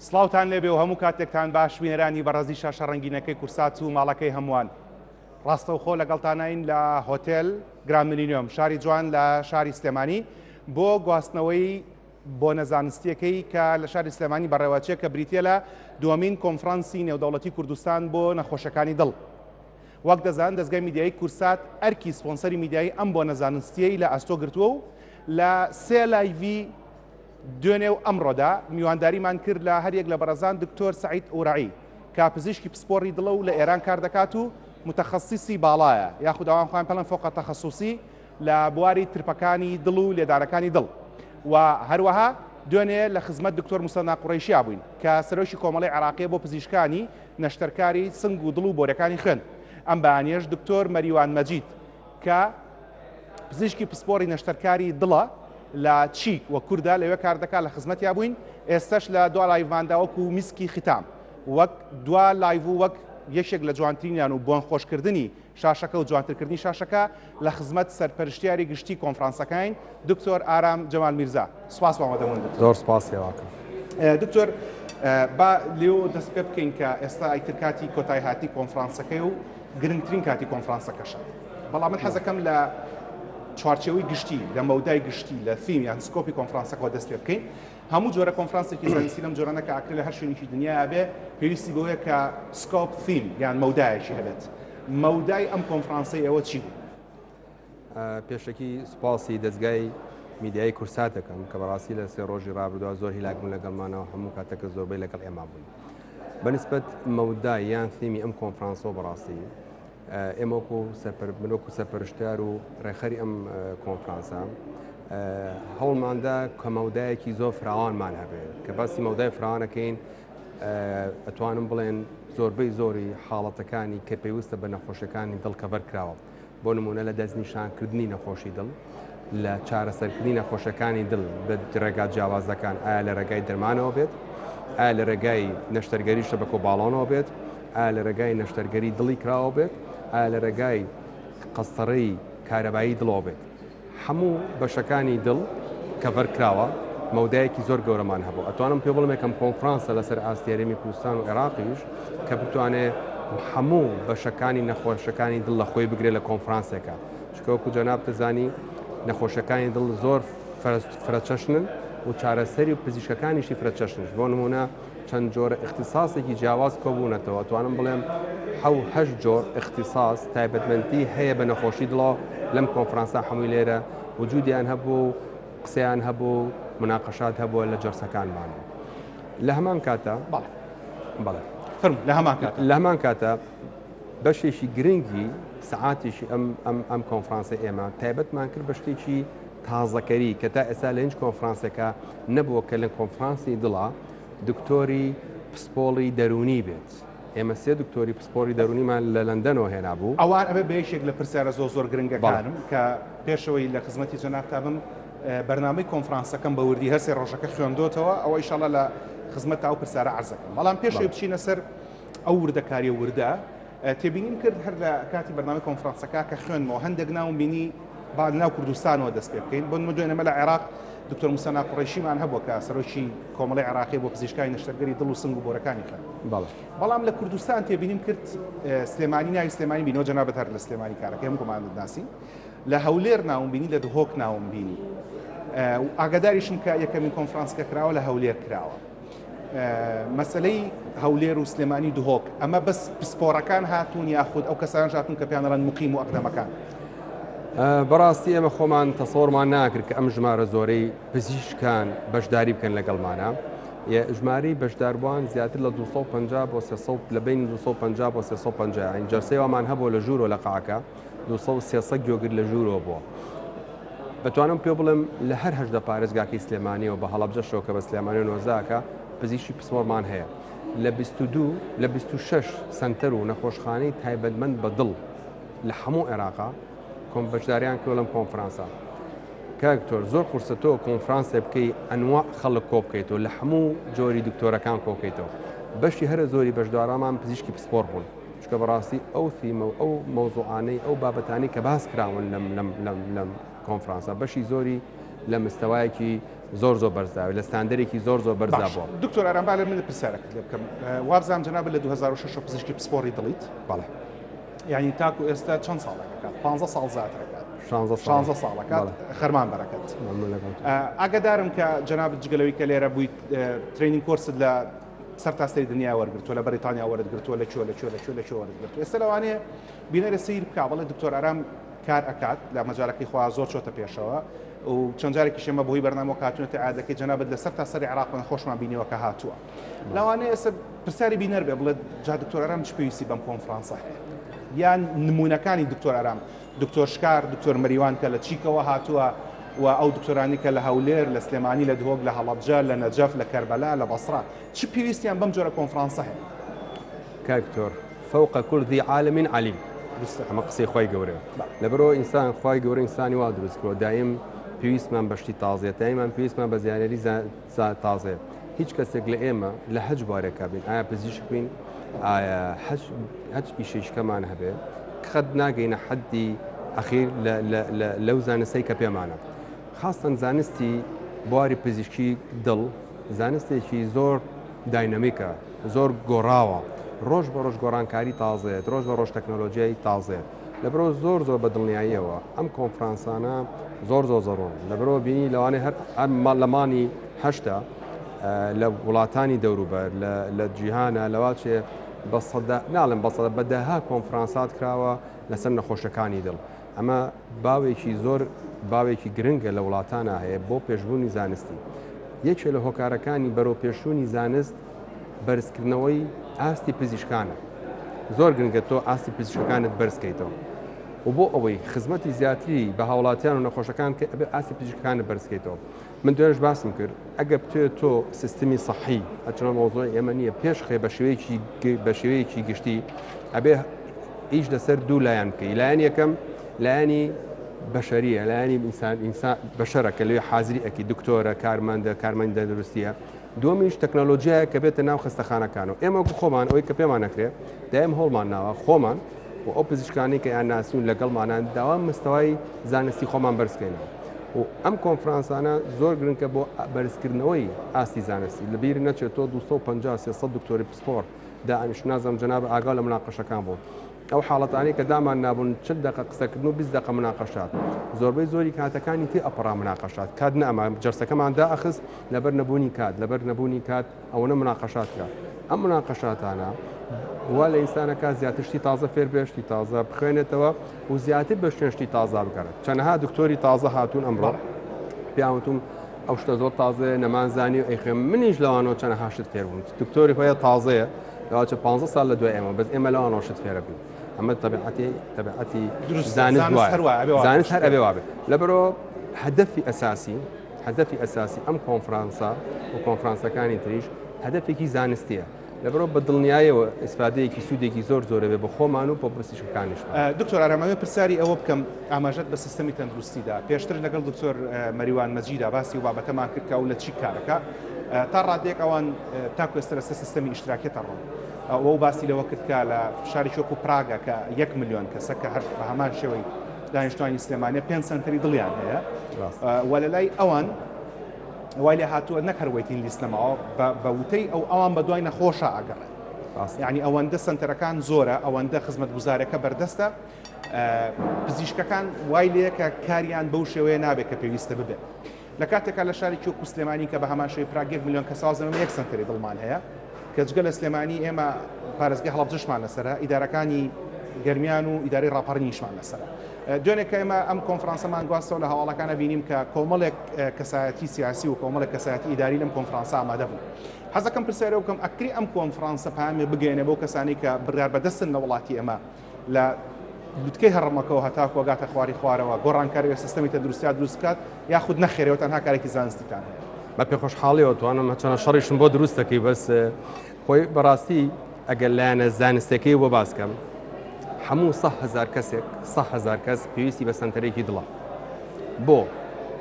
سڵاوتان لێبێ و هەموو کاتێکتان باش بینەرانی بەڕێزی شاشە ڕەنگینەکەی کورسات و ماڵەکەی هەمووان. ڕاستەوخۆ لەگەڵتانین لە هۆتێل گراند میلینیۆم شاری جوان لە شاری سلێمانی بۆ گواستنەوەی بۆنە زانستیەکەی کە لە شاری سلێمانی بەڕێوەچێ کە بریتە لە دووەمین کۆنفرانسی نێودەوڵەتی کوردستان بۆ نەخۆشەکانی دڵ. وەک دەزان دەزگای میدیایی کورسات ئەرکی سپۆنسەری میدیایی ئەم بۆنە زانستیەی لە ئەستۆ گرتووە و لە سێ live ی دوێنێ و ئەمڕۆدا میوانداریمان کرد لە هەریەک لە بەڕێزان دکتۆر سەعید ئورعی کە پزیشکی پسپۆڕی دڵە و لە ئێران کار دەکات و متەخەسیسی باڵایە یاخود ئەوان خۆیان پێڵێن فوق تەخەسوسی لە بواری ترپەکانی دڵ و لێدانەکانی دڵ و هەروەها دوێنێ لە خزمەت دکتۆر موسەنا قوڕەیشیا بووین کە سەرۆکی کۆمەڵەی عێراقیە بۆ پزیشکانی نەشتەرکاری سنگ و دڵ و بۆرەکانی خوێن ئەم بەیانیەش دکتۆر مەریوان مەجید کە پزیشکی پسپۆڕی نەشتەرکاری دڵە لە چیک و کوردە لەوێ کار دەکات لە خزمەتیا بووین ئێستش لە دوا live ماندا وەکو میسکی ختام وەک دوا live و وەک یەکێک لە جوانترینیان و بۆن خۆشکردنی شاشەکە و جوانترکردنی شاشەکە لە خزمەت سەرپەرشتیاری گشتی کۆنفرانسەکەین دکتۆر ئارام جەمال میرزا سپاس بۆ ئامادەبوون دکتۆر. زۆر سپاس هێواکەم. دکتۆر با لێو دەست پێ بکەین کە ئێستا ئیتر کاتی کۆتایی هاتنی کۆنفرانسەکەی و گرنگترین کاتی کۆنفرانسەکەشە بەڵام من حەزەکەم لە چوارچێوەی گشتی لە مەودای گشتی لە theme یان scope ی کۆنفرانسەکەەوە دەست پێ بکەین هەموو جۆرە کۆنفرانسێکی زانستی لەم جۆرانە کە ئاکرێ لە هەر شوێنێکی دنیا بێ پێویستی بەوەیە کە scope theme یان مەودایەکی هەبێت مەودای ئەم کۆنفرانسەی ئێوە چی بوو؟ پێشەکی سوپاسی دەزگای میدیایی کورسات دەکەم کە بەڕاستی لە سێ ڕۆژی ڕابردووە زۆر هیلاک بوون لەگەڵمانەوە هەموو کاتەکە زۆربەی لەگەڵ ئێمە بوون بەنسبەت مەودا یان theme ی ئەم کۆنفرانسەوە بەڕاستی ئێمە وەکو من وەکو سەرپەرشتیار و ڕێکخەری ئەم کۆنفرانسە هەوڵماندا کە مەودایەکی زۆر فراوانمان هەبێت کە باسی مەودای فراوانەکەین ئەتوانم بڵێن زۆربەی زۆری حاڵەتەکانی کە پێویستە بە نەخۆشیەکانی دڵ cover کراوە بۆ نمونە لە دەستنیشانکردنی نەخۆشی دڵ لە چارەسەرکردنی نەخۆشەکانی دڵ بە ڕێگا جیاوازەکان ئایا لە ڕێگای دەرمانەوە بێت ئایا لە ڕێگای نەشتەرگەری شەبەکە و باڵۆنەوە بێت ئایا لە ڕێگای نەشتەرگەری دڵی کراوە بێت ئایا لە ڕێگای قەستەڕەی کارەبایی دڵەوە بێت هەموو بەشەکانی دڵ cover کراوە مەودایەکی زۆر گەورەمان هەبوو ئەتوانم پێ بڵێم یەکەم کۆنفرانسە لەسەر ئاستی هەرێمی کوردستان و عێراقیش کە بتوانێ هەموو بەشەکانی نەخۆشەکانی دڵ لە خۆی بگرێت لە کۆنفرانسێکە چونکە وەکو جەنابت دەزانی نەخۆشەکانی دڵ زۆر فرەچەشنن و چارەسەری و پزیشکەکانیشی فرەچەشنش بۆ نمونە چەند جۆرە ئیختیساسێکی جیاواز کۆبوونەتەوە ئەتوانم بڵێم حەو هەشت جۆر ئیختیساس تایبەتمەندی هەیە بە نەخۆشی دڵەوە لەم کۆنفرانسە هەمووی لێرە وجودیان هەبوو و قسەیان هەبوو و مناقەشات هەبووە لە جەرسەکانمان لە هەمان کاتە بەڵێ بەڵێ فەرموو لە هەمان کاتە لە هەمان کاتە بەشێکی گرنگی سەعاتێکی ئەم ئەم ئەم کۆنفرانسە ئێمە تایبەتمان کرد بە شتێکی تازەکەری کە تا ئێستا لە هیچ کۆنفرانسێکا نەبووە کە لە کۆنفرانسی دڵا دکتۆری پسپۆڵی دەروونی بێت. ئێمە سێ دکتۆری پسپۆری دەروونیمان لە لەندەنەوە هێنابوو. ئەوان ئەبێ بە یەکێک لە پرسیارە زۆر زۆر گرنگەکانم کە پێشەوەی لە خزمەتی جەنابتا بم بەرنامەی کۆنفرانسەکەم بە وردی هەر سێ ڕۆژەکە خوێندۆتەوە ئەوە ئیشاڵا لە خزمەت ئەو پرسیارە عەرزەکەم بەڵام پێشەوەی بچینە سەر ئەو وردەکاریە وردە تێبینیم کرد هەر لە کاتی بەرنامەی کۆنفرانسەکە کە خوێندمەوە هەندێک ناوم بینی با لەناو کوردستانەوە دەست پێ بکەین بۆ نمونە دوێنێ لە عێراق دکتۆر موسەنا قوڕەیشیمان هەبووە کە سەرۆکی کۆمەڵی عێراقی بۆ پزیشکانی نەشتەرگەری دڵ و سنگ و بۆرەکانی خوێن بەڵێ بەڵام لە کوردستان تێبینیم کرد سلێمانی ناوی سلێمانی بینەوە جەنابت هەر لە سلێمانی کارەکەی هەموو کۆمانت ناسی لە هەولێر ناوم بینی لە دهۆک ناوم بینی ئاگاداریشم کە یەکەمین کۆنفرانس کە کراوە لە هەولێر کراوە مەسەلەی هەولێر و سلێمانی دهۆک ئەمە بەس پسپۆڕەکان هاتوون یاخود ئەو کەسانش هاتوون کە پێیان دەڵێن مقیم و ئەقدەمەکان؟ بەڕاستی ئێمە خۆمان تەسەوڕمان ناکرد کە ئەم ژمارە زۆرەی پزیشکان بەشداری بکەن لەگەڵمانە ژمارەی بەشداربووان زیاتر لە 250 بۆ 300 لە بین 250 بۆ 350 یانی جەلسەی وامان هەبوو لە ژوورۆ لە قاعەکە 200 300 گوێگر لە ژوورۆ بووە ئەتوانم پێ بڵێم لە هەر 18 پارێزگاکەی سلێمانیەوە بە هەڵەبجەشەوە کە بە سلێمانی و نۆزاکە پزیشکی پسپۆڕمان هەیە لە 22 لە 26 سەنتەر و نەخۆشخانەی تایبەتمەند بە دڵ لە هەموو عێراقا کۆم بەشداریان کردوە لەم کۆنفرانسە کاک دکتۆر زۆر قورسە تۆ کۆنفرانسێ بکەی ئەنواع خەڵک کۆ بکەیتەوە لە هەموو جۆری دکتۆرەکان کۆ بکەیتەوە بەشی هەرە زۆری بەشدارامان پزیشکی پسپۆڕ بوون چونکە بەڕاستی ئەو theme ە و ئەو مەوزوعانەی ئەو بابەتانەی کە باس کراون لەم لەم لەم لەم کۆنفرانسە بەشی زۆری لە مستەوایەکی زۆر زۆر بەرزدا لە ستاندەرێکی زۆر زۆر بەرزدا بووە. دکتۆر ئارام با لە من پرسیارەکەت لێ بکەم وابزانم جەنابت لە 2006 پزیشکی پسپۆڕی دڵیت؟ بەڵێ. یعنی تاکو ئێستا چەند ساڵێکەکات 15 ساڵ زیاترەکات 16 ساڵەکات خەرمان بەرەکەت ئاگادارم کە جەنابت جگەلەوەی کە لێرە بوویت training course ت لە سەرتاسەری دنیا وەرگرتووە لە بەریتانیا وەرت گرتووە لە کوێ لە کوێ لە کوێ لە کوێ وەرت گرتووە ئێستا لەوانەیە بینەرە سیر بکا بڵێ دکتۆر ئارام کار ئەکات لە مەجالەکەی خوا زۆر چۆتە پێشەوە و چەند جارێکیش ئێمە بۆی بەرنامەوە کاتونەتە عادەکەی جەنابت لەسەر تا سەری عراق نەخۆشمان بینیوە کە هاتووە لەوانەیە ئێستا پرسیاری بینەر بێ بڵێت جا دکتۆر ئارام چ پێویستی بەم کۆنفرانسە هەیە یان نمونەکانی دکتۆر ئارام دکتۆر شکار دکتۆر مەریوان کە لە چیکەوە هاتووە و ئەو دکتۆرانی کە لە هەولێر لە سلێمانی لە دهۆک لە هەڵەبجە لە نەجەف لە کەربەلا لە بەسرا چ پێویستیان بەم جۆرە کۆنفرانسە هەیە؟ کاک دکتۆر فوق كل ذي عالم علیم ئەمە قسەی خوای گەورەیە لەبەرئەوە ئینسان خوای گەورە ئینسانی وا دروست کردوە دایم پێویستمان بە شتی تازەیە دایمان پێویستمان بە زیانیاری تازەیە هیچ کەسێک لە ئێمە لە هەج بوارێکا بین ئایا پزیشک بین ئایا هەچ ئیشێکمان هەبێ خەت ناگەینە حەدی ئەخیر لەو زانستەی کە پێمانە خاستەن زانستی بواری پزیشکی دڵ زانستێکی زۆر داینەمیکە، زۆر گۆڕاوە، ڕۆژ بە ڕۆژ گۆڕانکاری تازەیەت، ڕۆژ بە ڕۆژ تەکنەلۆجیای تازەیەت. لەبەرئەوە زۆر زۆر بە دڵنیاییەوە ئەم کۆنفرانسانە زۆر زۆر زەڕوورن. لەبەرئەوە بینی لەوانەیە هەر لە مانی هەشتا لە وڵاتانی دەوروبەر لە جیهانە لەواچێ بە سەدا ناڵێم بە سەدا بە دەها کۆنفرانسات کراوە لەسەر نەخۆشەکانی دڵ. ئەمە باوێکی زۆر باوێکی گرنگە لە وڵاتانا هەیە بۆ پێشبوونی زانستی. یەکێ لە هۆکارەکانی بەرەو پێشچوونی زانست بەرزکردنەوەی ئاستی پزیشکانە. زۆر گرنگە تۆ ئاستی پزیشکەکانت بەرز کەیتەوە و بۆ ئەوەی خزمەتی زیاتری بە هاوڵاتیان و نەخۆشەکان بکەی ئەبێ ئاستی پزیشکەکانت بەرز کەیتەوە. من دوێنێش باسم کرد ئەگەر بتەوێت تۆ سیستمی سەحی هەرچەندە مەوزوعی ئێمە نییە پێش خێ بە شێوەیەکی بە شێوەیەکی گشتی ئەبێ ئیش لەسەر دوو لایەن بکەی لایەن یەکەم لایەنی بەشەریە لایەنی ئینسان ئینسان بەشەرە کە لەوێ حازری ئەکی دکتۆرە کارمەندە کارمەند تەندروستیە دووەمیش تەکنەلۆژیایە کە بێتە ناو خەستەخانەکان و ئێمە وەکو خۆمان ئەوەی کە پێمان نەکرێ دایم هەوڵمان ناوە خۆمان و ئەو پزیشکانەی کە یان ناسین و لەگەڵمانان داوا مستەوای زانستی خۆمان بەرزکەینەوە و ئەم کۆنفرانسانە زۆر گرنگە بۆ بەرزکردنەوەی ئاستی زانستی لەبیر نەچێت تۆ 250 300 دکتۆری پسپۆر دائەنیشت نازانم جەنابت ئاگاو لە مناقەشەکان بوو ئەو حاڵەتانەی کە دامان نابوون 40 دەقە قسەکردن و 20 دەقە مناقەشات زۆربەی زۆری کاتەکانی تێ ئەپەڕا مناقەشات کات نەئەما جەرسەکەمان دائەخست لەبەر نەبوونی کات لەبەر نەبوونی کات ئەوەنە مناقەشات کرا ئەم مناقەشاتانە وا لە ئینسانەکە زیاتر شتی تازە فێر بێ شتی تازە بخوێنێتەوە و زیاتر بە شوێن شتی تازە بگەڕێت چەنەها دکتۆری تازە هاتوون ئەمڕۆ پێیان وتوم ئەو شتە زۆر تازەیە نەمانزانی و ئەیخوێن منیش لەوانەوە چەنەها شت فێر بووم دکتۆری هۆیە تازەیە لەواچە 15 سال لە دوای ئێمە بەس ئێمە لەوانەوە شت فێرە بووین ئەمە تەبیعەتی تەبیعەتی زانست وایە زانست هەر ئەبێ وابێ لەبەرەوە هەدەفی ئەساسی هەدەفی ئەساسی ئەم کۆنفرانسە و کۆنفرانسەکانی تریش هەدەفێکی زانستیە لەبەرئەوە بە دڵنیایەوە ئیسفادەیەکی سوودێکی زۆر زۆرە بێ بە خۆمان و بۆ پزیشکەکانیشمان. دکتۆر ئارام ئەمەوێ پرسیاری ئەوە بکەم ئاماژەت بە سیستەمی تەندروستی دا پێشتر لەگەڵ دکتۆر مەریوان مەجیدا باسی ئەو بابەتەمان کرد کە ئەو لە چی کارەکە تا ڕادەیەک ئەوان تاکو ئێستا لەسەر سیستەمی ئیشتراکیەتە ڕۆن ئەو باسی لەوە کرد کە لە شارێکی وەکو پراگە کە یەک ملیۆن کەسە کە هەر بە هەمان شێوەی دانیشتوانی سلێمانیە پێنج سەنتەری دڵیان هەیە و لە لای ئەوان وای لێ هاتووە نەک هەر waiting list نەماوە بە وتەی ئەو ئەوان بە دوای نەخۆشە ئەگەڕێن یعنی ئەوەندە سنتەرەکان زۆرە ئەوەندە خزمەت گوزارەکە بەردەستە پزیشکەکان وای لێ کە کاریان بەو شێوەیە نابێت کە پێویستە ببێت لە کاتێکا لە شارێکی وەکو سلێمانی کە بە هەمان شێوەی پراگ یەک ملیۆن کەسە وازم یەک سەنتەری دڵمان هەیە کە جگە لە سلێمانی ئێمە پارێزگای هەڵەبجەشمان لەسەرە ئیدارەکانی گەرمیان و ئیدارەی ڕاپەڕینیشمان لەسەرە دوێنێ کە ئێمە ئەم کۆنفرانسەمان گواستەوە لە هەواڵەکانە بینیم کە کۆمەڵێک کەسایەتی سیاسی و کۆمەڵێک کەسایەتی ئیداری لەم کۆنفرانسە ئامادە بوون حەزەکەم پرسیارە بکەم ئەکری ئەم کۆنفرانسە پامێ بگەێنێ بۆ کەسانی کە بڕیار بەدەستن لە وڵاتی ئێمە لە لوتکەی هەڕەمەکەوە هەتاکو ئەگاتە خواری خوارەوە گۆڕانکاری لە سیستەمی تەندروستیا دروست بکات یاخود نەخێرەوە تەنها کارێکی زانستیتان هەیە؟ بە پێخۆشحاڵیەوە توانم هەچەنە شەڕیشم بۆ دروست دەکەی بەس خۆی بەڕاستی ئەگەر لایەنە زانستەکەی بۆ باس کەم هەموو 100 هزار کەسێک 100 هزار کەس پێویستی بە سەنتەرێکی دڵە بۆ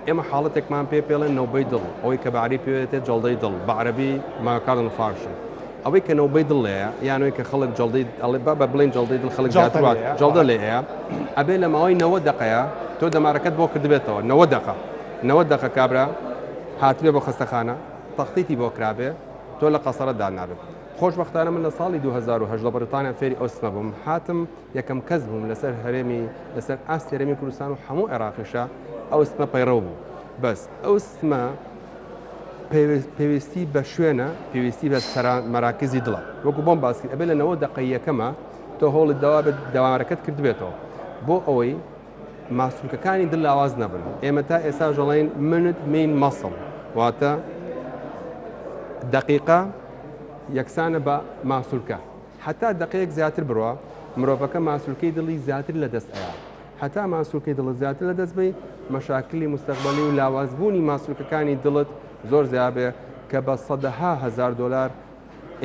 ئێمە حاڵەتێکمان پێ پێڵێن نەوبەی دڵ ئەوەی کە بە عەرەبی پێوێتێت جەڵدەی دڵ بە عەرەبی myocardial infarction ئەوەی کە نەوبەی دڵ لێیە یان ئەوەی کە خەڵک جەڵدەی ئەڵێ با بە بڵێن جەڵدەی دڵ خەڵک زیاتر وات جەڵدە لێیە ئەبێ لە ماوەی 90 دقەیە تۆ دەمارەکەت بۆ کردبێتەوە 90 دقە 90 دقە کابرا هاتبێ بۆ خەستەخانە تەختیتی بۆ کرابێ تۆ لە قەسەرە دانابێت. خۆشبەختانە من لە ساڵی 2008 لە بەریتانیا فێری ئەو سیستمە بووم، هاتم یەکەم کەس بووم لەسەر هەرێمی لەسەر ئاستی هەرێمی کوردستان و هەموو عێراقیشە ئەو سیستمە پەیڕەو بوو. بەس ئەو سیستمە پێویستی بە شوێنە، پێویستی بە مەراکزی دڵە. وەکو بۆم باس کرد ئەبێ لە 90 دەقەی یەکەمە تۆ هەوڵت داوا بێت دەوارەکەت کردبێتەوە بۆ ئەوەی ماسولکەکانی دڵ لاواز نەبن. ئێمە تا ئێستا ژەڵین منت مین مەسڵ، واتە دقیقە یەکسانە بە ماسولکە. هەتا دقەیەک زیاتر بڕوا مرۆڤەکە ماسولکەی دڵی زیاتر لەدەست ئەیا. هەتا ماسولکەی دڵت زیاتر لەدەست بەی مەشاکلی مستەقبەلی و لاوازبوونی ماسولکەکانی دڵت زۆر زیابێ کە بە سەدەها هەزار دۆلار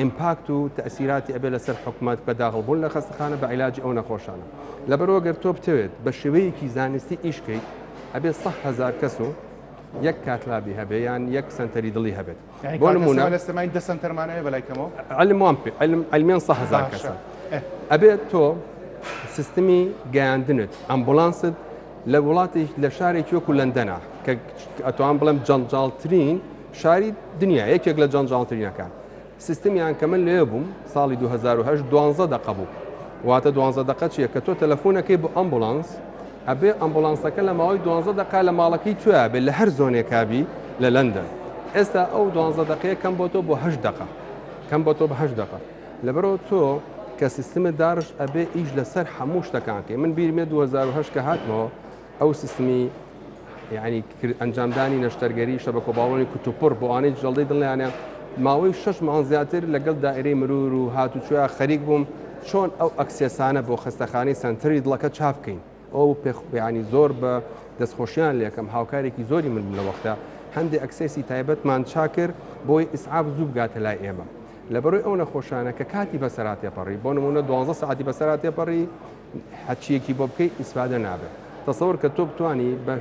impact و تەئسیراتی ئەبێ لەسەر حکومەت بە داخڵ بوون لە خەستەخانە بە عیلاجی ئەو نەخۆشانە. لەبەرئەوە گەر تۆ بتەوێت بە شێوەیەکی زانستی ئیش کەیت ئەبێ 100,000 کەس و یەک cath lab ی هەبێ یان یەک سەنتەری دڵی هەبێت. بۆ نمونە لە سلێمانی دە سەنتەرمان هەیە بەلای کەمەوە؟ علم وان پێ علم علمیان 100,000 کەسە. ئەبێت تۆ سیستمی گەیاندنت ئەمبولانست لە وڵاتێک لە شارێکی وەکو لەندەنا کە ئەتوان بڵێم جەنجاڵترین شاری دنیا یەکێک لە جەنجاڵترینەکان سیستمیان کە من لێ بووم ساڵی 2008 دوانزە دەقە بوو واتە دوانزە دەقە چییە کە تۆ تەلەفۆنەکەی بۆ ئەمبولانس ئەبێ ئەمبولانسەکە لە ماوەی دوانزە دەقە لە ماڵەکەی تویا بێ لە هەر zone ێکابی لە لەندەن ئێستا ئەو دوانزە دەقەیە کەم بۆ تۆ بۆ هەشت دەقە کەم بۆ تۆ بە هەشت دەقە لەبەرەوە تۆ کە سیستمت داڕشت ئەبێ ئیش لەسەر هەموو شتەکان کەی من بیرمێ 2008 کە هاتمەوە ئەو سیستمی یعنی ئەنجامدانی نەشتەرگەری شەبەکە باڵۆنی کوتوپڕ بۆ ئەوانەی جەڵدەی دڵیانە ماوەی شش مانگ زیاتر لەگەڵ دائرەی مرور و هاتوچۆیا خەریک بووم چۆن ئەو access انە بۆ خەستەخانەی سەنتەری دڵەکە چاپ بکەین ئەو پێخیانی زۆر بە دەستخۆشیان لەکەم هاوکارێکی زۆری من لە وەختە هەندێک access ی تایبەتمان چاکرد بۆی ئیسعاف زوو بگاتە لای ئێمە لەبەرەوەی ئەو نەخۆشانە کە کاتی بەسەرا تێپەڕی بۆ نمونە دوانزە سەعاتی بەسەرا تێپەڕی هەرچیەکی بۆ بکەی ئیسفادە نابێت تەسەور کە تۆ بتانی بە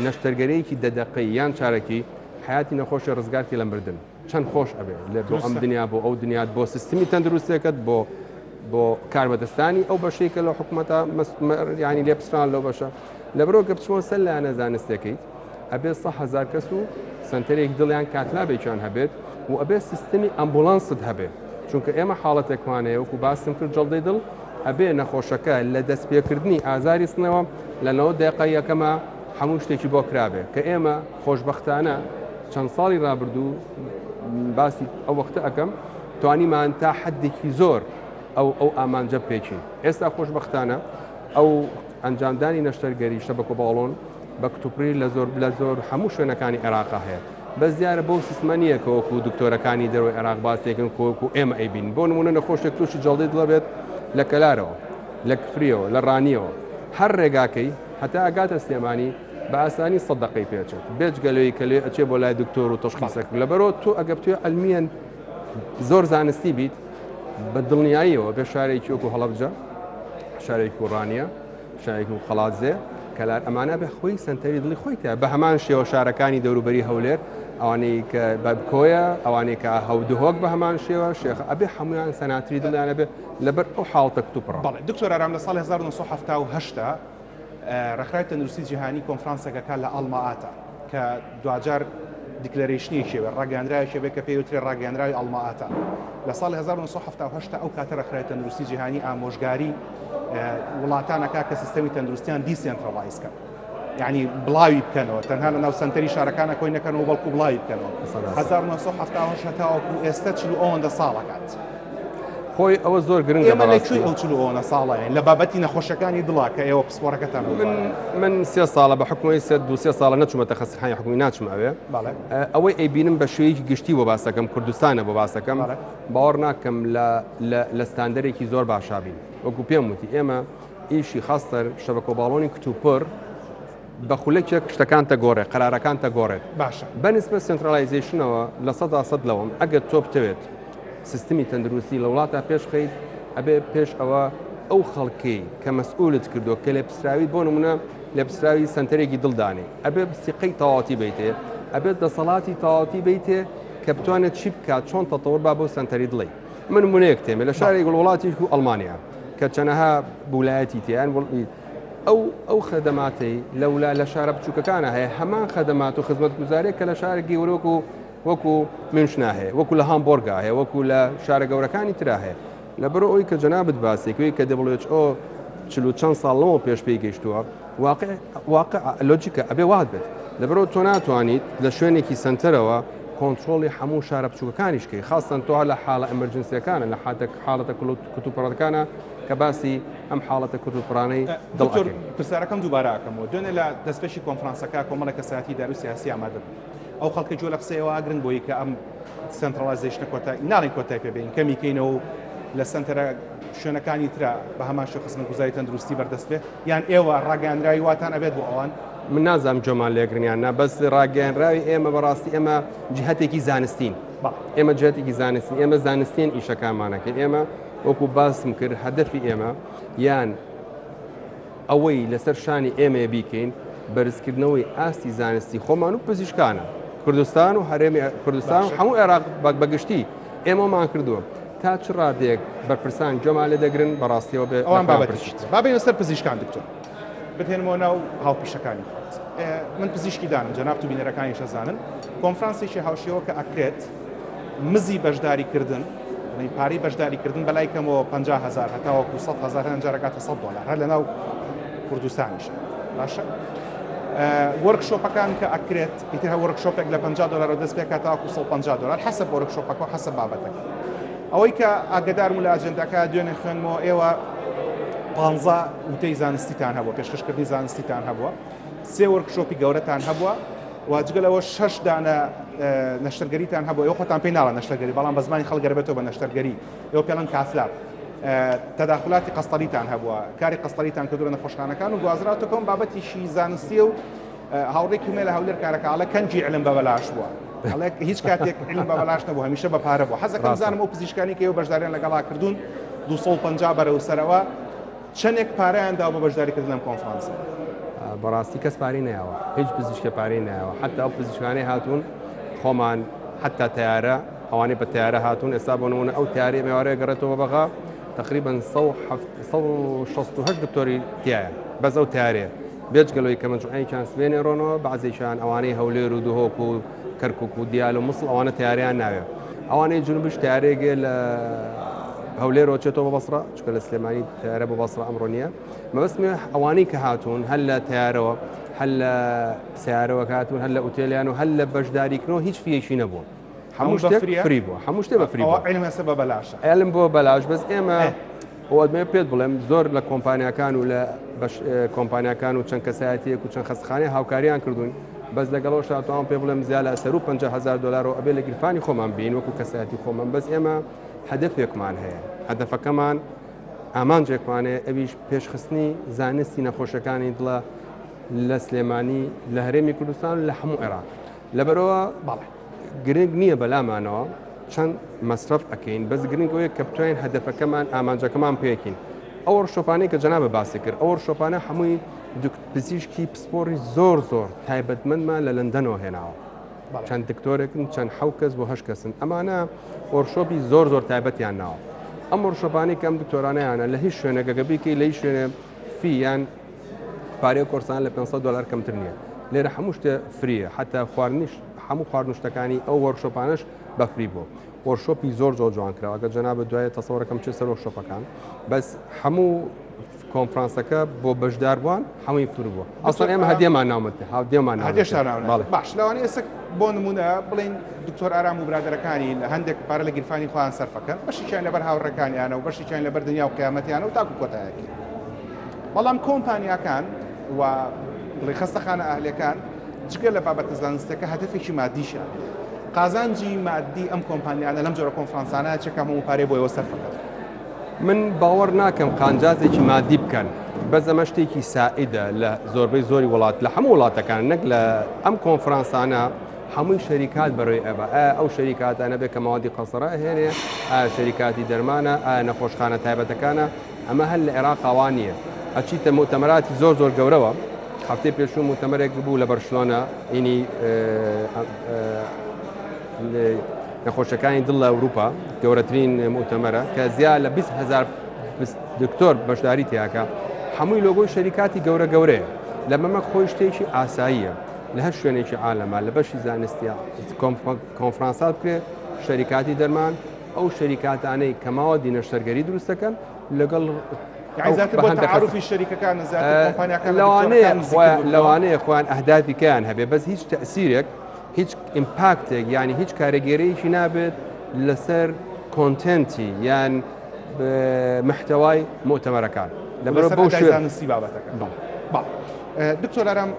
نەشتەرگەرەیەکی دە دەقەی یان چارەکی حیاتی نەخۆشی ڕزگارکی لە مردن چەند خۆش ئەبێ لە بۆ ئەم دنیا بۆ ئەو دنیات بۆ سیستمی تەندروستێکت بۆ بۆ کاربەدەستانی ئەو بەشەی کە لە حکوومەتە ینی لێپسران لەو بەشە لەبەرەوە کە بچمەوە سەر لایەنە زانستەکەیت ئەبێ 100,000 کەس و سەنتەرێک دڵیان cath lab ێکیان هەبێت و ئەبێ سیستمی ئەمبولانست هەبێت چونکە ئێمە حاڵەتێکمان هەیە وەکو باسم کرد جەڵدەی دڵ ئەبێ نەخۆشەکە لە دەستپێکردنی ئازاری سنەوە لە 90 دقیقە یەکەمە هەموو شتێکی بۆ کرابێ کە ئێمە خۆشبەختانە چەند ساڵی رابردوو باسی ئەو وەختە ئەەکەم توانیمان تا حدێکی زۆر ئەو ئەو ئامانجە پێکین ئێستا خۆشببختانە ئەو ئەنجامدانی نەشتەرگەری شەبەکە باڵۆن بە کتوپڕی لە زۆر لە زۆر هەموو شوێنەکانی عێراقا هەیە بەس دیارە بەو سیستمە نییە کە وەکو دکتۆرەکانی دەرەوەی عێراق باسێکن کە وەکو ئێمە ئەیبین بۆ نمونە نەخۆشێک تووشی جەڵدەی دڵە بێت لە کەلارەوە لە کفریەوە لە ڕانیەوە هەر ڕێگاکەی هەتا ئەگاتە سلێمانی بە ئاسانی سەد دەقەی پێچێت بێجگە لەوەی کە لێ ئەچێ بۆ لای دکتۆر و تەشخیسەک لەبەرەوە تۆ ئەگە بتوێ عەلمیەن زۆر زانستی بیت بە دڵنیاییەوە بێ شارێکی وەکو هەڵەبجە شارێکی و ڕانیە شارێک و قەڵادزێ، کەلار ئەمانە بە خۆی سەنتەری دڵی خۆی تیا بە هەمان شێوە شارەکانی دەوروبەری هەولێر ئەوانەی کە بە کۆیە ئەوانەی کە هەودهۆک بە هەمان شێوە شێخ ئەبێ هەمویان سەناتری دڵیان ئەبێ لەبەر ئەو حاڵتە کتوپڕە. بەڵێ دکتۆر ئارام لە ساڵی 1970 ڕێکخراوی تەندروستی جیهانی کۆنفرانسێک ئەکات لە ئەڵمائاتا کە دواجار declaration ێکی بێ ڕاگەیاندراوێکی بێ کە پێی وترێ ڕاگەیاندراوی ئەڵمائاتا لە ساڵی 1970 ئەو کاتە ڕێکخراوی تەندروستی جیهانی ئامۆژگاری وڵاتان ئەکا کە سیستەمی تەندروستیان decentralize کەن یعنی بڵاوی بکەنەوە تەنها لە ناو سەنتەری شارەکانە کۆی نەکەنەوە بەڵکو بڵاوی بکەنەوە 1970 هەتاوەکو ئێستا چل ئەوەندە ساڵەکات خۆی ئەوە زۆر گرنگە ئێمە لە کوێی ئەو چل ئەوەنە ساڵەین لە بابەتی نەخۆشەکانی دڵا کە ئێوە پسپۆڕەکەتان من من سێ ساڵە بە حکومی سێ دو سێ ساڵە نەچوومەتە خەستەخانەی حکومی ناچم ئەوێ ئەوەی ئەیبینم بە شێوەیەکی گشتی بۆ باسەکەم کوردستانە بۆ باسەکەم باوەڕ ناکەم لە لە ستاندەرێکی زۆر باشا بین وەکو پێم وتی ئێمە ئیشی خاستەر شەبەکە باڵۆنی کتوپڕ بە خولەکێک شتەکان تەگۆڕێ قەرارەکان تەگۆڕێت باشە بەنسبە centralization ەوە 100% لەوەم ئەگەر تۆ بتەوێت سیستمی تەندروستی لە وڵاتە پێش خەیت ئەبێ پێش ئەوە ئەو خەڵکەی کە مەسئولت کردو کە لێپسراوی بۆ نمونە لێپسراوی سنتەرێکی دڵدانێ ئەبێ سیقەی تەواوەتی بیتێ ئەبێت دەسەڵاتی تەواوەتی بیتێ کە بتوانێت چی بکات چۆن تەتەور با بۆ سنتەری دڵی من نمونەیەک تێمێ لە شارێک وڵاتێک و ئەڵمانیا کە چەنەها بولایەتی تیان. ئەو ئەو خەدەماتەی لەولا لە شارە بچووکەکانە هەیە هەمان خەدەمات و خزمەتگوزاریە کە لە شارە گەورە وەکو وەکو میونشنا هەیە وەکو لە هامبۆرگا هەیە وەکو لە شارە گەورەکانی ترا هەیە لەبەر ئەوی کە جەنابت باسێکوی کە WHO چل و چەند ساڵ لەمەوە پێش پێی گەیشتووە واقع واقع لۆجیکە ئەبێ وات بێت لەبەرەوە تۆ ناتوانیت لە شوێنێکی سنتەرەوە کۆنترۆڵی هەموو شارە بچووکەکانیش کەی خاستەن تۆ لە حاڵە emergency ەکانە لە حاتە حاڵەتە کوتوپڕەکانە کە باسی ئەم حاڵەتە کوتوپڕانەی دڵ دکتۆر پرسیارەکەم دووبارە ئەکەمەوە دوێنێ لە دەستپێکی کۆنفرانسەکە کۆمەڵێک کەسایەتی دار و سیاسی ئامادە بوون ئەو خەڵکە گوێ لە قسەی ئەوە ئەگرن بۆی کە ئەم centralization ە کۆتای ناڵێن کۆتای پێ بێین کەمی کەینەوە و لە سەنتەرە شوێنەکانی ترا بە هەمان شێوە خزمەتگوزاری تەندروستی بەردەست بێ یان ئێوە ڕاگەیاندراوی واتان ئەبێت بۆ ئەوان؟ من نازانم جۆمان لێگرن یان نا بەس ڕاگەیەنراوی ئێمە بەڕاستی ئێمە جهتێکی زانستین ئێمە جهتێکی زانستین ئێمە زانستین ئیشەکانمانەکەین ئێمە وەکو باسم کرد هەدەفی ئێمە یان ئەوەی لەسەر شانی ئێمەیە بیکەین بەرزکردنەوەی ئاستی زانستی خۆمان و پزیشکانە کوردستان و هەرێمی کوردستان و هەموو عێراق بەگشتی ئێمەمان کردووە تا چ ڕادەیەک بەرپرسان گوێمان لێ دەگرن بەڕاستیەوە بێ ئەوان بابەتیش با بێینە سەر پزیشکان دکتۆر بتێنمەوە ناو هاوپیشەکانی خۆت من پزیشکی دانم جەنابت و بینەرەکانیش ئەزانن کۆنفرانسێکی هاوشێوە کە ئەکرێت مزی بەشداریکردن بڵێین پارەی بەشداریکردن بەلای کەمەوە 50 هزار هەتاوەکو 100 هزار هەندێک جار ئەگاتە 100 دلار هەر لەناو کوردستانیش باشە workshop ەکان کە ئەکرێت ئیتر هە workshop ێک لە 50 دلار دەست پێکات تاوەکو 150 دلار حەسەب workshop ەکە و حەسەب بابەتەکە ئەوەی کە ئاگدارم لە ئەجنداکە دوێنێ خوێنمەوە ئێوە پانزە وتەی زانستیتان هەبووە پێشکەشکردنی زانستیتان هەبووە سێ workshop ی گەورەتان هەبووە و جگە لەوە شەش دانە نەشتەرگەریتان هەبوو ئێوە خۆتان پێی ناڵێن نەشتەرگەری بەڵام بە زمانی خەڵک گەربێتەوە بە نەشتەرگەری ئێوە پێڵەن cath lab تەداخلاتی قەستەریتان هەبووە کاری قەستەریتان کردو لە نەخۆشخانەکان و گوازراوەتەکەم بابەتیشی زانستیە و هاوڕێکی مێ لە هەولێر کارەکە ئەڵێ کەنجی علم بە بەلاش بووە ئەڵێ هیچ کاتێک علم بە بەلاش نەبوو هەمیشە بە پارە بوو حەزەکەم زانم ئەو پزیشکانی کە ئێوە بەشداریان لەگەڵا کردوون 250 بەرەو سەرەوە چەندێک پارەیان داوە بۆ بەشداریکردن لەم کۆنفرانسە؟ بەڕاستی کەس پارەی نایەوە هیچ پزیشکە پارەی نایەوە حتا ئەو پزیشکانەی هاتوون خۆمان حتا تیارە ئەوانەی بە تیارە هاتوون ئێستا بۆ نمونە ئەو تیارەی مێوارەیە گەڕێتەوە بەغا تقریبا 168 دکتۆری تایە بەس ئەو تیارەیە بێجگەلەوەی کە مەجموعەیەکیان سبێنێ ڕۆنەوە بەعزێکیان ئەوانەی هەولێر و دهۆک و کەرکک و دیال و موسڵ ئەوانە تیاریان ناوێ ئەوانەی جنوبش تیارێگێ لە هەولێرەوە چێتەوە بە بەسڕە چکە لە سلێمانی تیارە بۆ بەسڕە ئەمڕۆ نییە مەبەستمێ ئەوانەی کە هاتوون هەر لە تیارەوە هەر لە سیارەوە هاتوون هەر لە ئوتێلیان و هەر لە بەشداریکردنەوە هیچ fee یەکی نەبوو هەموو شتێک free بووە هەموو شتێ بە free بووە علم هەسە بە بەلاشە علم بۆ بەلاش بەس ئێمە ئەوەمێ پێت بڵێم زۆر لە کۆمپانیاکان و لە کۆمپانیاکان و چەند کەسایەتیەک و چەند خەستخانەی هاوکاریان کردوون بەس لەگەڵەوە شاتوان پێ بڵێم زیاد لە سەرو 50000 دلار و ئەبێ لە گیرفانی خۆمان بین وەکو کەسایەتی خۆمان بەس ئێمە هەدەفێکمان هەیە هەدەفەکەمان ئامانجێکمان هەیە ئەویش پێشخستنی زانستی نەخۆشەکانی دڵە لە سلێمانی لە هەرێمی کوردستان لە هەموو عێراق لەبەرەوە بەڵێ گرنگ نییە بەلامانەوە چەند مەسرەف ئەەکەین بەس گرنگ ئەوەیە کە بتوانین هەدەفەکەمان ئامانجەکەمان پێکین ئەو workshop انەی کە جەنابە باسی کرد ئەو workshop انە هەمووی پزیشکی پسپۆڕی زۆر زۆر تایبەتمەندمان لە لەندەنەوە هێناوە چەند دکتۆرێکن چەند حەو کەس بۆ هەشت کەسن ئەمانە workshop ی زۆر زۆر تایبەتیان ناوە ئەم workshop انەی کە ئەم دکتۆرانەیانە لە هیچ شوێنێکە کە بیکەی لە هیچ شوێنێ fee یان پارەی کۆرسان لە 500 دلار کەمتر نییە لێرە هەموو شتێ free یە حتا خواردنیش هەموو خواردن شتەکانی ئەو workshop انەش بە free بوو workshop ی زۆر زۆر جوان کراوە ئەگەر جەنابت دوایە تەسەوەرەکەم چێ سەر workshop ەکان بەس هەموو کۆنفرانسەکە بۆ بەشداربووان هەمووی free بووە ئەسڵەن ئێمە هەدیەمان ناومەت هاودێمان هەدێشتان باش لەوانەیە ئێستا بۆ نمونە بڵین دکتۆر ئارام و برادەرەکانی لە هەندێک پارە لە گیرفانی خۆیان سەرفەکەن بەشێکیان لەبەر هاوڕێکانیانە و بەشێکیان لەبەر دنیا و قیامەتیانە و تاکو کۆتایەکی بەڵام کۆمپانیاکان و بڵێ خەستەخانە ئەهلەکان جگە لە بابەتە زانستەکە هەدەفێکی مادیشیان هەیە قازانجی مادی ئەم کۆمپانیانە لەم جۆرە کۆنفرانسانە چێکە هەموو پارەی بۆیەوە سەرفەکەن من باوەڕ ناکەم قانجازێکی مادی بکەن بەس ئەمە شتێکی سائیدە لە زۆربەی زۆری وڵات لە هەموو وڵاتەکان نەک لە ئەم کۆنفرانسانە هەمووی شەریکات بەڕێ ئەبا ئایا ئەو شەریکاتانە بێ کە مەوادی قەسڕە ئەهێنێ ئایا شەریکاتی دەرمانە ئایا نەخۆشخانە تایبەتەکانە ئەمە هەر لە عێراق وا نییە ئەچیتە موتەمەراتی زۆر زۆر گەورەوە هەفتەی پێشوو موتەمەرێک بوو لە بەرشلۆنە ئینی نەخۆشەکانی دڵ لە ئەوروپا گەورەترین موتەمەرە کە زیاد لە 20 هزار دکتۆر بەشداری تیاکە. هەمووی لۆگۆی شەریکاتی گەورە گەورەیە. لە مەمەک خۆی شتێکی ئاساییە لە هەر شوێنێکی عالەما لە بەشی زانستیا کۆنفرانسات بکرێ شەریکاتی دەرمان ئەو شەریکاتانەی کە ماوەدی نەشتەرگەری دروست دەکەن لەگەڵ لەوانەیە خۆیان ئەهدافی کەیان هەبێ بەس هیچ تەسیرێک هیچ impact ێک یانی هیچ کارێگەرەیەکی نابێت لەسەر content ی یان محتوای موتەمەرەکان لەبەر بۆ زانستی بابەتەکە دکتۆر ئارام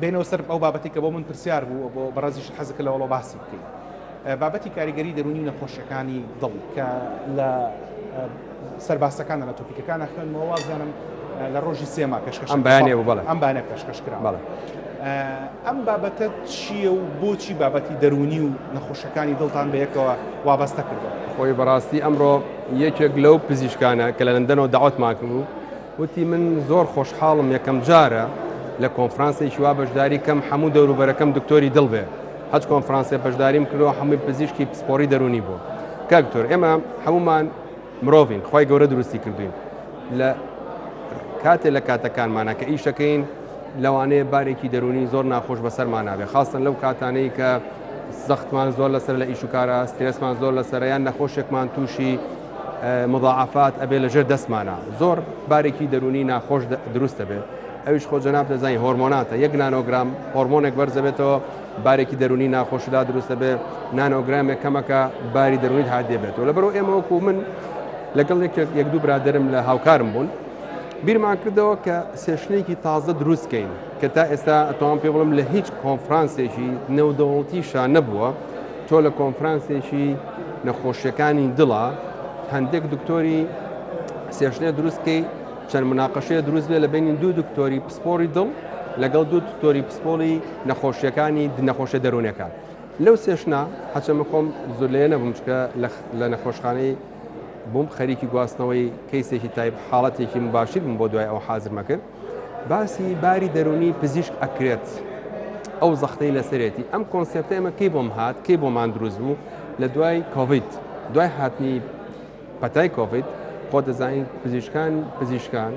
بینەوە سەر ئەو بابەتی کە بۆ من پرسیار بوو بۆ بەڕێزیش حەزەکە لەوەڵە باسی بکەین بابەتی کاریگەری دەروونی و نەخۆشیەکانی دڵ کە لە سەرباسەکانە لە topic ەکانە خوێنمەوە وازانم لە ڕۆژی سێما پێشکەش ئەم بەیانێ بوو بەڵێ ئەم بانە پێشکەش کرا بەڵێ ئەم بابەتە چییە و بۆچی بابەتی دەروونی و نەخۆشەکانی دڵتان بەیەکەوە وابەستە کردەوە؟ خۆی بەڕاستی ئەمڕۆ یەکێک لەو پزیشکانە کە لە لەندەنەوە داوەتمان کردبوو وتی من زۆر خۆشحاڵم یەکەم جارە لە کۆنفرانسێکی وا بەشداری کەم هەموو دەوروبەرەکەم دکتۆری دڵ بێ هەچ کۆنفرانسێ بەشداریم کردەوە هەمووی پزیشکی پسپۆڕی دەروونی بوو کاک دکتۆر ئێمە هەمومان مرۆڤین خوای گەورە دروستی کردوین لە کاتێ لە کاتەکانمانە کە ئیشەکەین لەوانەیە بارێکی دەرونی زۆر ناخۆش بەسەرمان نابێ خاستن لەو کاتانەی کە زەختمان زۆر لەسەر لە ئیش و کارە سترێسمان زۆر لەسەر یان نەخۆشێکمان تووشی مضاعفات ئەبێ لەژێر دەستمانە زۆر بارێکی دەرونی ناخۆش دروست دەبێت ئەویش خۆ جەناب دەزانین هۆرمۆناتە یەک نانۆگرام هۆرمۆنێک بەرزەبێتەوە بارێکی دەرونی ناخۆشدا دروست دەبێ نانۆگرامێک کەمەکە باری دەرونیت هات دێبێتەوە لەبەرەوە ئێمە وەکو من لەگەڵ یەکێک یەک دوو برادرم لە هاوکارم بوون بیرمان کردەوە کە session ێکی تازە دروستکەین کە تا ئێستا ئەتوان پێ بڵم لە هیچ کۆنفرانسێکی نێودەوڵەتیشا نەبووە تۆ لە کۆنفرانسێکی نەخۆشیەکانی دڵە هەندێک دکتۆری session ێ دروستکەی چەند مناقەشەیە دروست بێ لە بینی دوو دکتۆری پسپۆری دڵ لەگەڵ دوو دکتۆری پسپۆری نەخۆشیەکانی نەخۆشیە دەروونەکان لەو session ە هەچەمە خۆم زۆر لێ نەبووم چکە لە نەخۆشخانەی بووم خەریکی گواستنەوەی کەیسێکی تایب حاڵەتێکی مباشر بووم بۆ دوای ئەو حازرمە کرد باسی باری دەرونی پزیشک ئەکرێت ئەو زەختەی لەسەرێتی ئەم concept ە ئێمە کەی بۆم هات کەی بۆمان دروست بوو لە دوای کۆڤید دوای هاتنی پەتای کۆڤید خۆ دەزانین پزیشکان پزیشکان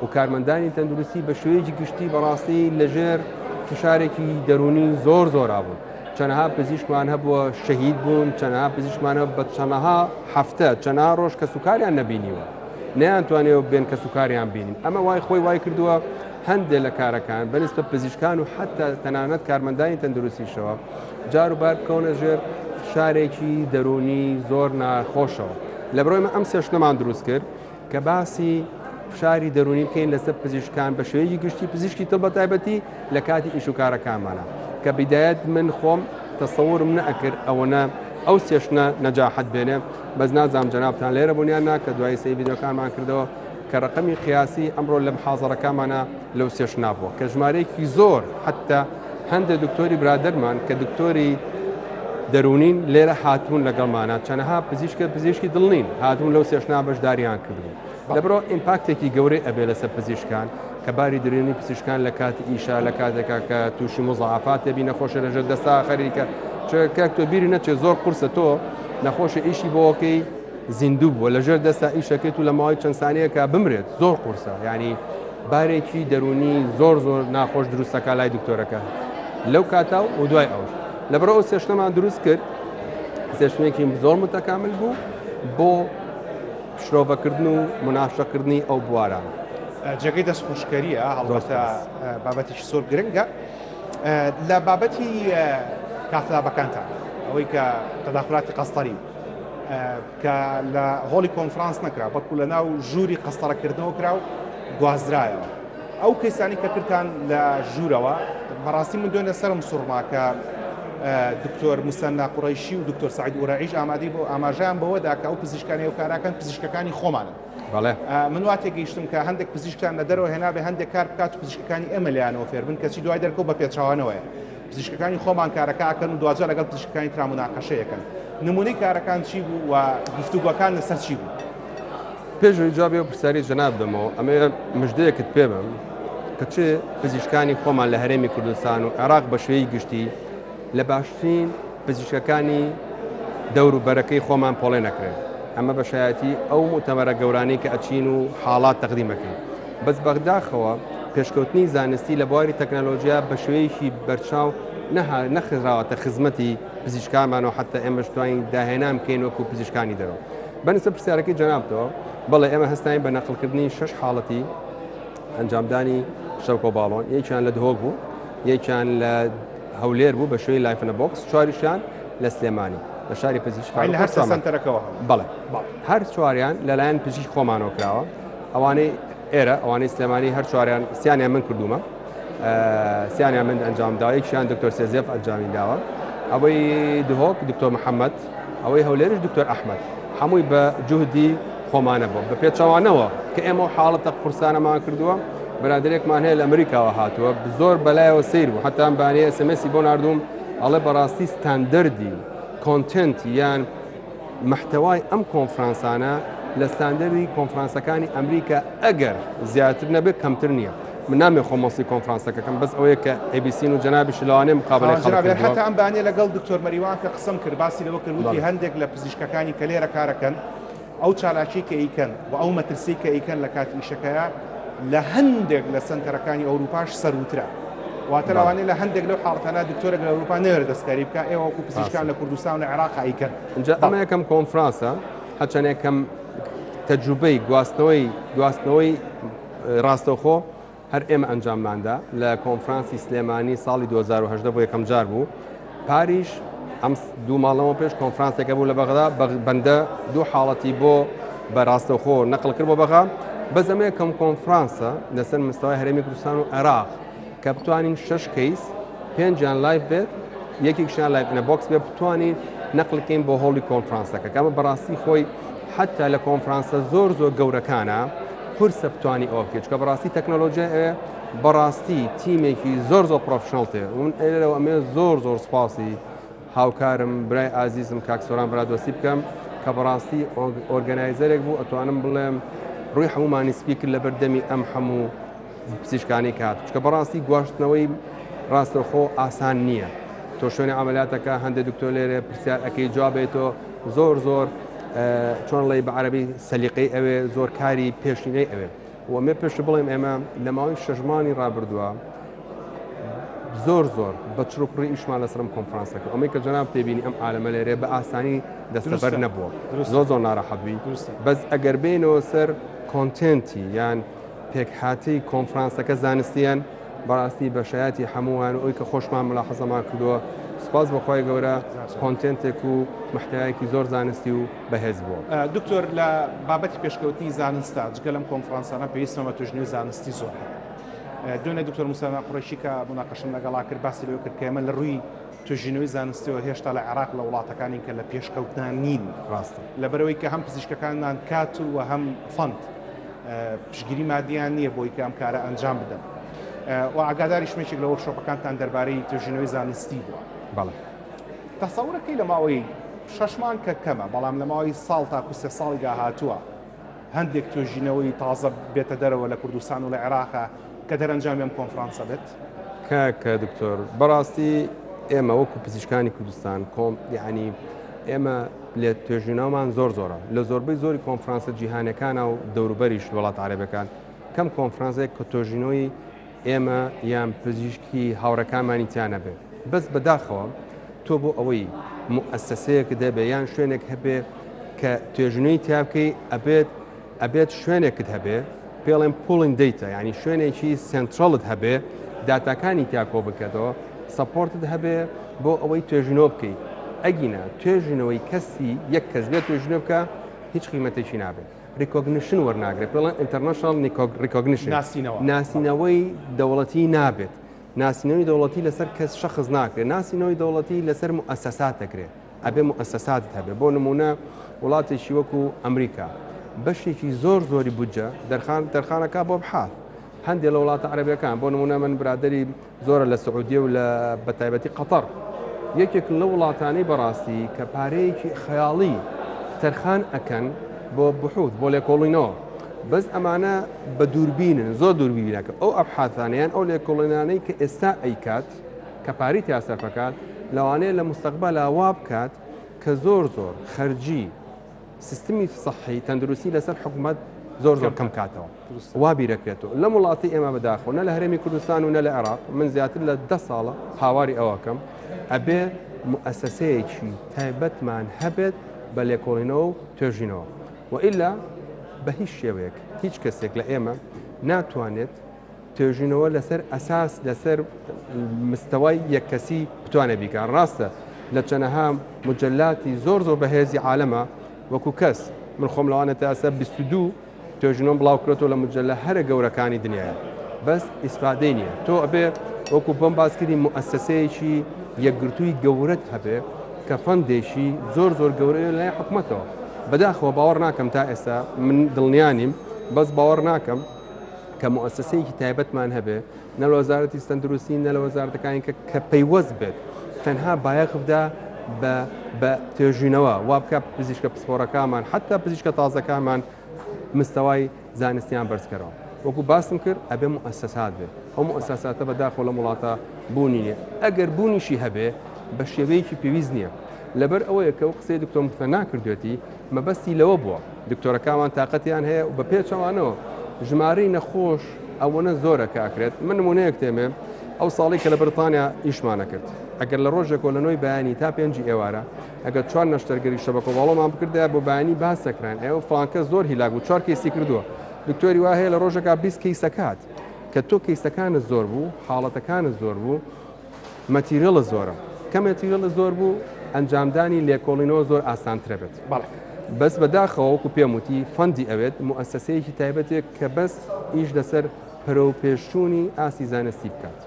و کارمەندانی تەندروستی بە شێوەیەکی گشتی بەڕاستی لەژێر فشارێکی دەرونی زۆر زۆرا بوون چەنەها پزیشکمان هەبووە شەهید بوون چەنەها پزیشکمان هەبوو بە چەنەها هەفتە چەنەها ڕۆژ کەسوکاریان نەبینیوە نەیانتوانیوە بێن کەسوکاریان بینین ئەمە وای خۆی وای کردووە هەندێک لە کارەکان بەنسبە پزیشکان و حتا تەنانەت کارمەندانی تەندروستیشەوە جار و بار بکەونە ژێر فشارێکی دەروونی زۆر ناخۆشەوە. لەبەرئەوەی ئێمە ئەم session ەمان دروست کرد کە باسی فشاری دەروونی بکەین لەسەر پزیشکان بە شێوەیەکی گشتی پزیشکی دڵ بە تایبەتی لە کاتی ئیش و کارەکانمانە کە بیدایەت من خۆم تەسەورم نەئەکرد ئەوەنە ئەو session ە نەجاحەت بێنێ بەس نازانم جەنابتان لێرە بوون یان نا کە دوایی سەیری ڤیدیۆکانمان کردەوە کە ڕەقەمی قیاسی ئەمڕۆ لە محازەرەکانمانە لەو session ە بووە کە ژمارەیەکی زۆر حتا هەندێک دکتۆری برادەرمان کە دکتۆری دەروونین لێرە هاتوون لەگەڵمانە چەنەها پزیشکە پزیشکی دڵنین هاتوون لەو session ە بەشداریان کردبوو لەبرۆ impact ێکی گەورەی ئەبێ لەسەر پزیشکان کە باری دەروونی پزیشکان لە کاتی ئیشا لە کاتێکا کە تووشی مزاعفات دەبی نەخۆشە لەژێر دەستا خەریکە کاک تۆ بیری نەچێت زۆر قورسە تۆ نەخۆشە ئیشی بۆکەی زیندوو بووە لەژێر دەستا ئیشەکەیت و لە ماوەی چەند سانیەکە بمرێت زۆر قورسە یعنی بارێکی دەرونی زۆر زۆر ناخۆش دروستەکە لای دکتۆرەکە لەو کاتا و دوای ئەوش لەبەر ئەو session ەمان دروست کرد session ێکی زۆر متەکامل بوو بۆ شرۆڤەکردن و مناشەکردنی ئەو بوارانە. جێگەی دەستخۆشکەریە هەڵبەتە بابەتێکی زۆر گرنگە لە بابەتی cath lab ەکانتان ئەوەی کە تەداخلاتی قەستەری کە لە هۆڵی کۆنفرانس نەکرا بەڵکو لە ناو ژووری قەستەڕەکردنەوە کرا و گوازرایەوە ئەو کەیسانی کە کردتان لە ژوورەوە بەڕاستی من دوێنێ سەرم سوڕما کە دکتۆر موسەننا قوڕەیشی و دکتۆر سعید ئورعیش ئامادەی بۆ ئاماژەیان بەوەدا کە ئەو پزیشکانی ئەو کاراکەن پزیشکەکانی خۆمانن من وا تێگەیشتم کە هەندێک پزیشکتان لە دەرەوە هێنابێ هەندێک کار بکات و پزیشکەکانی ئێمە لێیانەوە فێربن کەچی دوای دەرکەوت بە پێچەوانەوەیە پزیشکەکانی خۆمان کارەکە ئەکەن و دواجار لەگەڵ پزیشکەکانی ترا موناقەشەیەکەن. نمونەی کارەکان چی بوو و گفتوگۆکان لەسەر چی بوو؟ پێش ئەوەی جوابی ئەو پرسیارەی جەناب بدەمەوە، ئەمەوێ مژدەیەکت پێ بەم کە چ پزیشکانی خۆمان لە هەرێمی کوردستان و عێراق بە شێوەی گشتی لە باشترین پزیشکەکانی دەور و بەرەکەی خۆمان پۆڵێ نەکرێن. ئەمە بە شایەتی ئەو موتەمەرە گەورانەی کە ئەچین و حاڵات تەقدیم ئەکەین. بەس بەداخەوە پێشکەوتنی زانستی لە بواری تەکنەلۆژیا بە شێوەیەکی بەرچاو نەخراوەتە خزمەتی پزیشکانمانەوە حتا ئێمەش توانین داهێنان بکەین وەکو پزیشکانی دەرەوە. بەنسبە پرسیارەکەی جەنابتەوە، بەڵێ ئێمە هەستاین بە نەقڵکردنی شەش حاڵەتی ئەنجامدانی شەوکۆ باڵۆن، یەکیان لە دهۆک بوو، یەکیان لە هەولێر بوو بە شێوەی live in a box، چواریشیان لە سلێمانی لە شاری پزیشک لە هەر سەنتەرەکەوە. بەڵێ هەر چواریان لەلایەن پزیشک خۆمانەوە کراوە. ئەوانەی ئێرە ئەوانەی سلێمانی هەر چواریان سیانیان من کردومە سیانیان من ئەنجام دا یەکیان دکتۆر سێزێف ئەنجامی داوە ئەوەی دهۆک دکتۆر محەممەد ئەوەی هەولێرش دکتۆر ئەحمد هەمووی بە جوهدی خۆمانە بوو بە پێچەوانەوە کە ئێمە و حاڵەتە قورسانەمان کردووە برادێکمان هەیە لە ئەمریکاوە هاتووە زۆر بەلایەوە سیر بوو حتان بانەیە SMS ی بۆ نردوم ئەڵێ بەڕاستی ستاندەردی content یان محتوای ئەم کۆنفرانسانە لە ستاندەری کۆنفرانسەکانی ئەمریکا ئەگەر زیاتر نەبێت کەمتر نییە. من نامێ خۆم مەسی کۆنفرانسەکەکەم بەس ئەوەیە کە ئەیبیسین و جەنابیش لەوانەیە مقابلەی خەڵک جناب کردووە. حتا ئەم بەیانیە لەگەڵ دکتۆر مەریوان کە قسەم کرد باسی لەوە کرد وتی هەندێک لە پزیشکەکانی کە لێرە کارەکەن ئەو چالاکی کە ئیکەن و ئەو مەترسی کە ئیکەن لە کاتی ئیشەکەیە لە هەندێک لە سەنتەرەکانی ئەوروپاش سەرووترە. واتە لەوانەیە لە هەندێک لەو حاڵەتانە دکتۆرێک لە ئەوروپا نەوێرێت دەستکاری بکا، ئێوە وەکو پزیشکان لە کوردستان و لە عێراق ئەیکەن. ئینجا ئەمە یەکەم کۆنفرانسە، هەرچەند یەکەم تەجروبەی گواستنەوەی گواستنەوەی ڕاستەوخۆ هەر ئێمە ئەنجامماندا لە کۆنفرانسی سلێمانی ساڵی 2018 بۆ یەکەم جار بوو. پاریش ئەم دوو ماڵەوە پێش کۆنفرانسێکە بوو لە بەغدا، بەندە دوو حاڵەتی بۆ بە ڕاستەوخۆ نەقل کرد بۆ بەغا. بەس ئەمە یەکەم کۆنفرانسە لەسەر مستەوای هەرێمی کوردستان و عێراق کە بتوانین شەش case پێنجیان live بێت یەکێکشیان live in a box بێت بتوانین نەقلکەین بۆ هۆڵی کۆنفرانسەکە کەمە بەڕاستی خۆی حتا لە کۆنفرانسە زۆر زۆر گەورەکانە قورسە بتانی ئەوە بکەیت چونکە بەڕاستی تەکنەلۆژیا ئەوێ بەڕاستی تیمێکی زۆر زۆر professional تێ من ئێرەوە ئەمێ زۆر زۆر سپاسی هاوکارم برای ئازیزم کاک سۆران برادۆستی بکەم کە بەڕاستی organizer ێک بوو ئەتوانم بڵێم ڕووی هەمومانی سپی کرد لەبەر دەمی ئەم هەموو پزیشکانی کات چکە بەڕاستی گواستنەوەی ڕاستەوخۆ ئاسان نییە تۆ شوێنی عملیاتەکە هەندێک دکتۆر لێرێ پرسیار ئەەکەی جوابێتەوە زۆر زۆر چۆن ڵی بە عەربی سەلیقەی ئەوێ زۆر کاری پێشینەی ئەوێ و ئەمێ پێش بڵێم ئێمە لە ماوەی شەژمانی ڕابردووە زۆر زۆر بە چڕوپڕی ئیشمان لەسەرم کۆنفرانسەکە ئەمەی کە جەناب تێبینی ئەم عالەمە لێرێ بە ئاسانی دەستەبەر نەبووە زۆر زۆر ناڕەحەت بووی بەس ئەگەر بێنەوە سەر content ی یان پێکهاتەی کۆنفرانسەکە زانستیان بەڕاستی بە شایەتی هەمووان ئەوی کە خۆشمان ملاحەزەمان کردووە سپاس بۆ خوای گەورە content ێک و محتوایەکی زۆر زانستی و بەهێز بووە. دکتۆر لە بابەتی پێشکەوتنی زانستا جگە لەم کۆنفرانسانە پێویستمە بە توێژینەوەی زانستی زۆر هەیە. دوێنێ دکتۆر موسەنا قوڕەیشی کە موناقەشەم لەگەڵا کرد باسی لەوە کرد کە ئێمە لە ڕووی توێژینەوەی زانستیەوە هێشتا لە عێراق لە وڵاتەکانین کە لە پێشکەوتنا نین. ڕاستە. لەبەرئەوەی کە هەم پزیشکەکانمان کات و هەم fund پشتگیری مادیان نییە بۆی کە ئەم کارە ئەنجام بدەن. و ئاگاداریشم یەکێک لە workshop ەکانتان دەربارەی توێژینەوەی زانستی بووە. بەڵێ. تەسەورەکەی لە ماوەی شەش مانگ کە کەمە، بەڵام لە ماوەی ساڵ تاکو سێ ساڵی داهاتووە هەندێک توێژینەوەی تازە بێتە دەرەوە لە کوردستان و لە عێراقا کە دەرەنجامی ئەم کۆنفرانسە بێت؟ کاک دکتۆر بەڕاستی ئێمە وەکو پزیشکانی کوردستان کۆم یعنی ئێمە لێ توێژینەوەمان زۆر زۆرە لە زۆربەی زۆری کۆنفرانسە جیهانەکانە و دەوروبەریش وڵات عەرەبەکان کەم کۆنفرانسێک کە توێژینەوەی ئێمە یان پزیشکی هاوڕێکانمانی تیا نەبێ بەس بەداخەوە تۆ بۆ ئەوەی موئەسەسەیەکت هەبێ یان شوێنێک هەبێ کە توێژینەوەی تیا بکەی ئەبێت ئەبێت شوێنێکت هەبێ پێڵێن pooling data ینی شوێنێکی سێنترڵت هەبێ داتاکانی تیا کۆ بکەتەوە support ت هەبێ بۆ ئەوەی توێژینەوە بکەیت ئەگینا توێژینەوەی کەسی یەک کەس بێت توێژینەوە بکە هیچ قیمەتێکی نابێت recognition وەرناگرێت پێڵێن international recognition ناسینەوە ناسینەوەی دەوڵەتی نابێت ناسینەوەی دەوڵەتی لەسەر کەس شخص ناکرێت ناسینەوەی دەوڵەتی لەسەر موئەسەسات دەکرێت ئەبێ موئەسەساتت هەبێ بۆ نمونە وڵاتێکی وەکو ئەمریکا بەشێکی زۆر زۆری بودجە دەرخان دەرخانەکە بۆ بحاث هەندێک لە وڵاتە عەرەبیەکان بۆ نمونە من برادری زۆرە لە سعودیە و لە بەتایبەتی قەتەر یەکێک لە وڵاتانەی بەڕاستی کە پارەیەکی خەیاڵی تەرخان ئەکەن بۆ بحوث بۆ لێکۆڵینەوە بەس ئەمانە بە دووربینن زۆر دووربینەکە ئەو ئەبحاثانیان ئەو لێکۆڵینانەی کە ئێستا ئەیکات کە پارەی تیا سەرفەکات لەوانەیە لە مستەقبەلا وا بکات کە زۆر زۆر خەرجی سیستمی سەحی تەندروستی لەسەر حکومەت زۆر زۆر کەم کاتەوە وا بیرەکرێتەوە لەم وڵاتی ئێمە بەداخەوە نە لە هەرێمی کوردستان و نە لە عێراق من زیاتر لە دە ساڵە هاواری ئەوەکەم ئەبێ موئەسەسەیەکی تایبەتمان هەبێت بە لێکۆڵینەوە و توێژینەوە و ئیلا بە هیچ شێوەیەک هیچ کەسێک لە ئێمە ناتوانێت توێژینەوە لەسەر ئەساس لەسەر مستەوای یەک کەسی بتوانێت بیکات ڕاستە لە چەنەها مجلاتی زۆر زۆر بەهێزی عالەمە وەکو کەس من خۆم لەوانە تا ئێستا 22 توێژینەوەم بڵاو کرێتەوە لە مجلە هەرە گەورەکانی دنیاە بەس ئیسفادەی نییە تۆ ئەبێ وەکو بۆم باسکردی موئەسەسەیەکی یەکگرتووی گەورەت هەبێ کە فەندێکی زۆر زۆر گەورەیە لای حکومەتەوە بەداخەوە باوەڕ ناکەم تا ئێستا من دڵنیا نیم بەس باوەڕ ناکەم کە موئەسەسەیەکی تایبەتمان هەبێ نە لە وەزارەتی تەندروستی نە لە وەزارەتەکانی کە کە پەیوەست بێت تەنها بایەخ بدا بە بە توێژینەوە وا بکە پزیشکە پسپۆڕەکانمان حتا پزیشکە تازەکانمان مستەوای زانستیان بەرزکەرەوە وەکو باسم کرد ئەبێ موئەسەسات بێ ئەو موئەسەساتە بەداخەوە لەم وڵاتە بوونی نییە ئەگەر بوونیشی هەبێ بە شێوەیەکی پێویست نییە لەبەر ئەوەیە کە ئەو قسەی دکتۆر مثەنا کردوێتی مەبەستی لەوە بووە دکتۆرەکانمان تاقەتیان هەیە و بە پێچەوانەوە ژمارەی نەخۆش ئەوەنە زۆرە کە ئەکرێت من نمونەیەک تێمێ ئەو ساڵی کە لە بەریتانیا ئیشمانە کرد ئەگەر لە ڕۆژێکەوە لە نۆی بەیانی تا پێنجی ئێوارە ئەگەر چوار نەشتەرگەری شەبەکە باڵۆمان بکردایە بۆ بەیانی باس دەکران ئێوە فڵانکە زۆر هیلاک بوو چوار کەیسی کردووە دکتۆری وا هەیە لە ڕۆژێکا 20 کەیسەکات کە تۆ کەیسەکانت زۆر بوو حاڵەتەکانت زۆر بوو material ە زۆرە کە material ە زۆر بوو ئەنجامدانی لێکۆڵینەوە زۆر ئاسانترە بێت بەڵێ بەس بەداخەوە وەکو پێم وتی fund ی ئەوێت موئەسەسەیەکی تایبەتێک کە بەس ئیش لەسەر پەرەو پێشچوونی ئاستی زانستی بکات.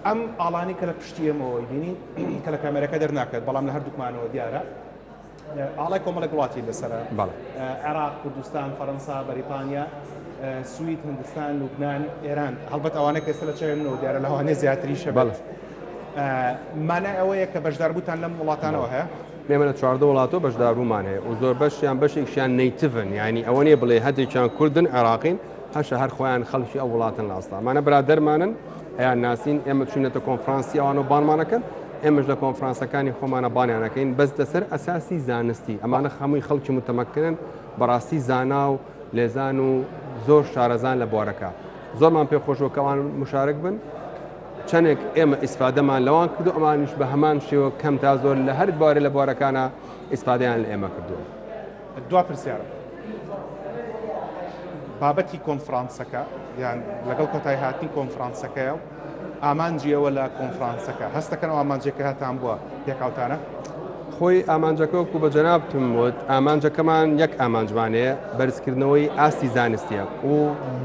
ئەم ئاڵانەی کە لە پشتی ئێمەوە بینین کە لە کامێرەکە دەرناکەوێت بەڵام لە هەردووکمانەوە دیارە ئاڵای کۆمەڵێک وڵاتی لەسەرە عێراق کوردستان فەرەنسا بەریتانیا سوید هندستان لوبناان ئێران هەڵبەت ئەوانە کە ئێستا لە چاوی منەوە دیارە لەوانەیە زیاتریشە بەڵێ مانای ئەوەیە کە بەشداربووتان لەم وڵاتانەوە هەیە ئێمە لە 14 وڵاتەوە بەشداربوومان هەیە و زۆر بەشیان بەشێکیان native ن یعنی ئەوە نییە بڵێ هەندێکیان کوردن عێراقین هەشە هەر خۆیان خەڵکی ئەو وڵاتن لە ئەسڵا ئەمانە برادەرمانن ئەیان ناسین ئێمە چوینەتە کۆنفرانسی ئەوان و بانمانەکەن ئێمەش لە کۆنفرانسەکانی خۆمانە بانیانەکەین بەس لەسەر ئەساسی زانستی ئەمانە هەمووی خەڵکی متەمەکنن بەڕاستی زانا و لێزان و زۆر شارەزان لە بوارەکە زۆرمان پێ خۆشوە کەوان مشارک بن چەندێک ئێمە ئیسفادەمان لەوان کردو ئەمانیش بە هەمان شێوە کەم تا زۆر لە هەر بوارێ لە بوارەکانە ئیسفادەیان لە ئێمە کردووە. دوا پرسیارم بابەتی کۆنفرانسەکە یان لەگەڵ کۆتای هاتنی کۆنفرانسەکەیە و ئامانجی ئەوە لە کۆنفرانسەکە هەستەکەن ئەو ئامانجێکە هەتان بووە پێکاوتانە؟ خۆی ئامانجەکە وەکو بە جەنابتم وت ئامانجەکەمان یەک ئامانجمان هەیە بەرزکردنەوەی ئاستی زانستیە و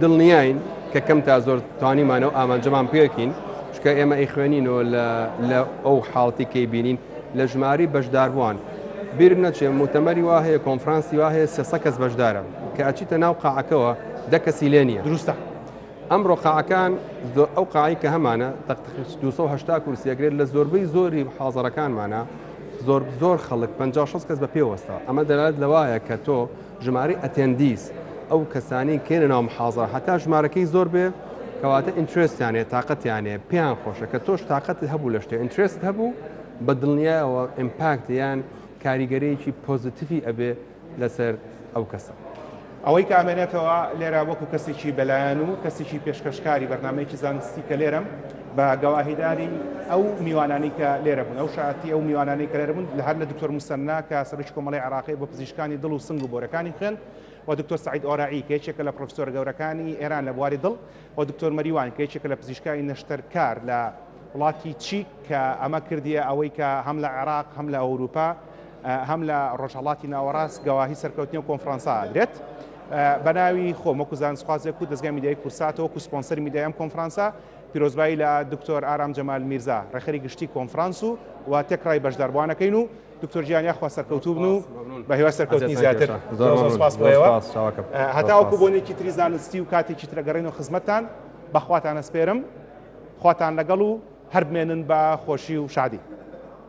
دڵنیاین کە کەم تا زۆر توانیمانە و ئامانجەمان پێکین چکە ئێمە ئەیخوێنینەوە لە ئەو حاڵتی کەی بینین لە ژمارەی بەشداربووان بیرم نەچێ موتەمەری وا هەیە کۆنفرانسی وا هەیە 300 کەس بەشدارە کە ئەچیتە ناو قاعەکەوە دە کەسی لێ نییە دروستە ئەمڕۆ قاعەکان ئەو قاعی کە هەمانە 280 کورسی ئەگرێت لە زۆربەی زۆری حاضرەکانمانە زۆر زۆر خەڵک 56 کەس بە پێ وەستا ئەمە دەلالەت لەوایە کە تۆ ژمارەی attendees ئەو کەسانی کێنە ناو محاضرە هەتا ژمارەکەی زۆر بێ کەواتە interest یان هەیە تاقەتیان هەیە پێیان خۆشە کە تۆش تاقەتت هەبوو لە شتێ interest ت هەبوو بە دڵنیایەوە impact یان کاریگەریەکی positive ی ئەبێ لەسەر ئەو کەسە. ئەوەی کە ئەمێنێتەوە لێرە وەکو کەسێکی بەلایەن و کەسێکی پێشکەشکاری بەرنامەیەکی زانستی کە لێرەم بە گەواهیداری ئەو میوانانی کە لێرە بوون ئەو شایەتی ئەو میوانانی کە لێرە بوون لە هەر لە دکتۆر موسەننا کە سەرۆکی کۆمەڵەی عێراقی بۆ پزیشکانی دڵ و سنگ و بۆرەکانی خوێن و دکتۆر سەعید ئۆراعی کە یەکێکە لە پرۆفیسۆرە گەورەکانی ئێران لە بواری دڵ و دکتۆر مەریوان کە یەکێکە لە پزیشکانی نەشتەرکار لە وڵاتی چیک کە ئەمە کردیە ئەوەی کە هەم لە عێراق هەم لە ئەوروپا هەم لە ڕۆژهەڵاتی ناوەڕاست گەواهی سەرکەوتنی و کۆنفرانسە ئەدرێت بە ناوی خۆم وەکو زانستخوازێک و دەزگای میدیایی کورساتەوە وەکو سپۆنسەری میدیای ئەم کۆنفرانسە پیرۆزبایی لە دکتۆر ئارام جەمال میرزا ڕێکخەری گشتی کۆنفرانس و و تێکڕای بەشداربووانەکەین و دکتۆر گیان یاخوا سەرکەوتوو بن و بە هیوای سەرکەوتنی زیاتر زۆر زۆر سپاس بۆ ئێوە هەتاوەکو بۆنێکی تری زانستی و کاتێکی ترە گەڕێن و خزمەتتان بەخواتان ئەسپێرم خواتان لەگەڵ و هەر بمێنن بە خۆشی و شادی.